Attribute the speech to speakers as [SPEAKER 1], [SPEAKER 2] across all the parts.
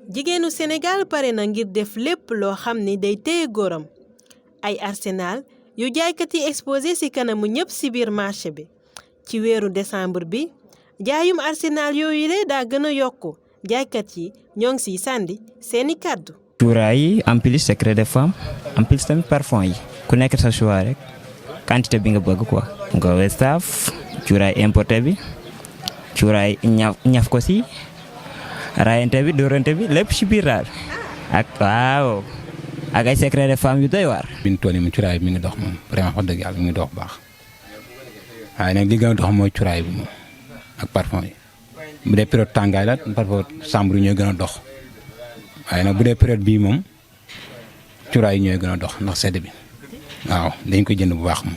[SPEAKER 1] jigéenu Sénégal pare na ngir def lépp loo xam ni day téye góoram ay arsenal yu jaaykat yi exposé ci kanamu ñëpp ci biir marché bi ci weeru décembre bi jaayum arsenal yooyu le daa gën a yokku jaaykat yi ñoo ngi ciy sànni seeni kàddu.
[SPEAKER 2] cuuraay yi en plus secret de femme en plus tamit parfum yi ku nekk sa choix rek quantité bi nga bëgg quoi. nga westaaf cuuraay importé bi cuuraay ñaf ko ci raayante bi dóorante bi lépp ci biir daal ak waaw ak ay secret de femme yu doy waar.
[SPEAKER 3] bi ñu toll nii cuuraay bi mi ngi dox moom vraiment wax dëgg yàlla mi ngi dox bu baax waaye nag li gën a dox mooy cuuraay bi moom ak parfum yi bu dee période tàngaay la parfois chambre yi ñooy gën a dox waaye nag bu dee période bii moom cuuraay yi ñooy gën a dox ndax sedd bi waaw dañ koy jënd bu baax moom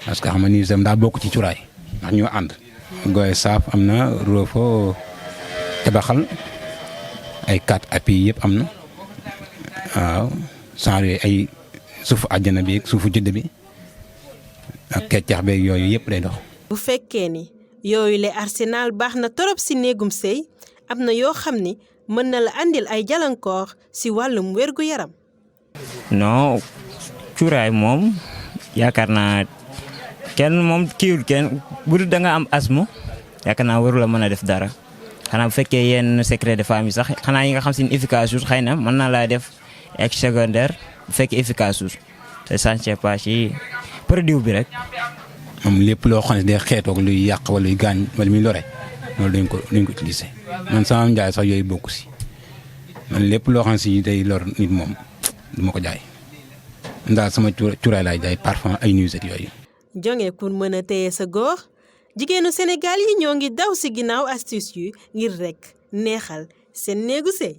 [SPEAKER 3] parce que xam nga ni sam daa bokk ci cuuraay ndax ñoo ànd. gooy saaf am na roofo tabaxal ay 4 appuis yëpp am na waaw genre yooyu ay suufu àjjana bi suufu jëdd bi ak keccax beeg yooyu yëpp day dox.
[SPEAKER 1] bu fekkee ni yooyu le arsenal baax na torop ci néegum sëy am na yoo xam ni mën na la andil ay jalankoor ci wàllum wérgu yaram.
[SPEAKER 2] non cuuraay moom yaakaar naa kenn moom kiiwul kenn bu dul da nga am asthme yaakaar naa waru la mën a def dara. xanaa bu fekkee yenn secret de femme yi sax xanaa yi nga xam si ne efficace sus xëy na mën naa laa def ak secondaire bu fekkee efficace sus te sànce pas ci produit bi rek.
[SPEAKER 3] moom lépp loo xam ne day xeetoog luy yàq wala luy gaañ wala muy lore loolu dañ ko utiliser man sama njaay sax yooyu bokku si man lépp loo xam si day lor nit moom du ma ko jaay ndax sama cuuraay laay jaay parfum ay nuisette yooyu.
[SPEAKER 1] jonge pour mën a téye sa góor jigéenu Sénégal yi ñoo ngi daw ci ginnaaw astuce yu ngir rekk neexal seen néegu sëy